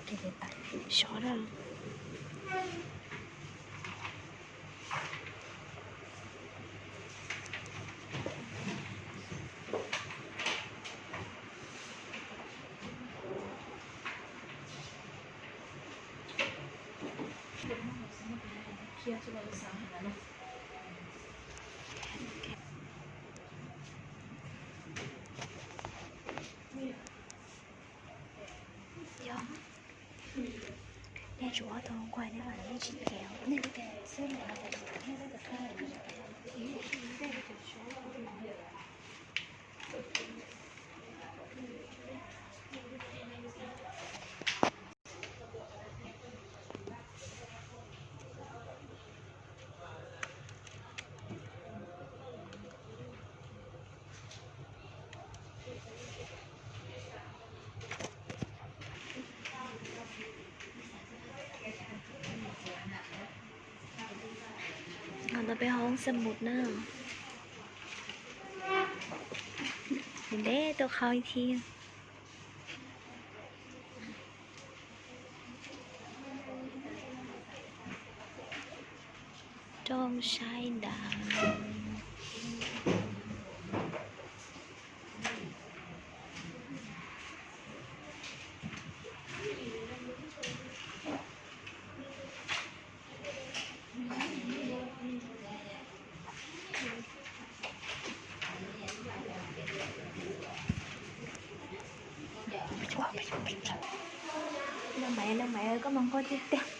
Sov na. Nej tsuav ob tug nquag nej mam li tsis cev, nej xwb. Ho no peb ho ua xab mus na. Ntev tuaj qhau ib thiab. Rooj saib nram. Naj Maiv, Naj Maiv, koj mas nquag tiag tiag.